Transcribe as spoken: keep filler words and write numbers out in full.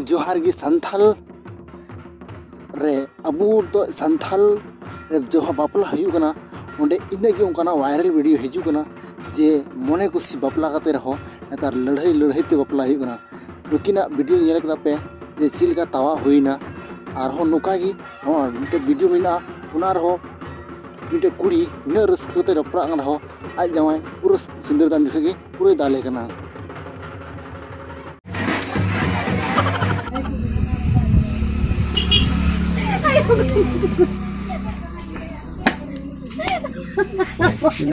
ᱡᱚᱦᱟᱨ ᱜᱮ ᱥᱟᱱᱛᱷᱟᱞ ᱨᱮ, ᱟᱵᱚ ᱫᱚ ᱥᱟᱱᱛᱷᱟᱞ ᱨᱮ ᱡᱟᱦᱟᱸ ᱵᱟᱯᱞᱟ ᱦᱩᱭᱩᱜ ᱠᱟᱱᱟ, ᱚᱸᱰᱮ ᱤᱱᱟᱹᱜ ᱜᱮ ᱚᱱᱠᱟᱱᱟᱜ ᱵᱷᱟᱭᱨᱟᱞ ᱵᱷᱤᱰᱤᱭᱳ ᱦᱤᱡᱩᱜ ᱠᱟᱱᱟ ᱡᱮ ᱢᱚᱱᱮ ᱠᱩᱥᱤ ᱵᱟᱯᱞᱟ ᱠᱟᱛᱮ ᱨᱮᱦᱚᱸ ᱱᱮᱛᱟᱨ ᱞᱟᱹᱲᱦᱟᱹᱭ ᱞᱟᱹᱲᱦᱟᱹᱭ ᱛᱮ ᱵᱟᱯᱞᱟ ᱦᱩᱭᱩᱜ ᱠᱟᱱᱟ᱾ ᱱᱩᱠᱤᱱᱟᱜ ᱵᱷᱤᱰᱤᱭᱳ ᱧᱮᱞ ᱠᱮᱫᱟ ᱯᱮ ᱡᱮ ᱪᱮᱫ ᱞᱮᱠᱟ ᱛᱟᱣᱟ ᱦᱩᱭᱱᱟ᱾ ᱟᱨᱦᱚᱸ ᱱᱚᱝᱠᱟ ᱜᱮ ᱱᱚᱣᱟ ᱢᱤᱫᱴᱮᱱ ᱵᱷᱤᱰᱤᱭᱳ ᱢᱮᱱᱟᱜᱼᱟ, ᱚᱱᱟ ᱨᱮᱦᱚᱸ ᱢᱤᱫᱴᱮᱱ ᱠᱩᱲᱤ ᱩᱱᱟᱹᱜ ᱨᱟᱹᱥᱠᱟᱹ ᱠᱟᱛᱮ ᱵᱟᱯᱞᱟᱜ ᱠᱟᱱ ᱨᱮᱦᱚᱸ ᱟᱡ ᱡᱟᱶᱟᱭ ᱯᱩᱨᱟᱹ ᱥᱤᱸᱫᱽᱨᱟᱹ ᱫᱟᱱ ᱡᱚᱠᱷᱮᱡ ᱜᱮ ᱯᱩᱨᱟᱹᱭ ᱫᱟᱞᱮ ᱠᱟᱱᱟ᱾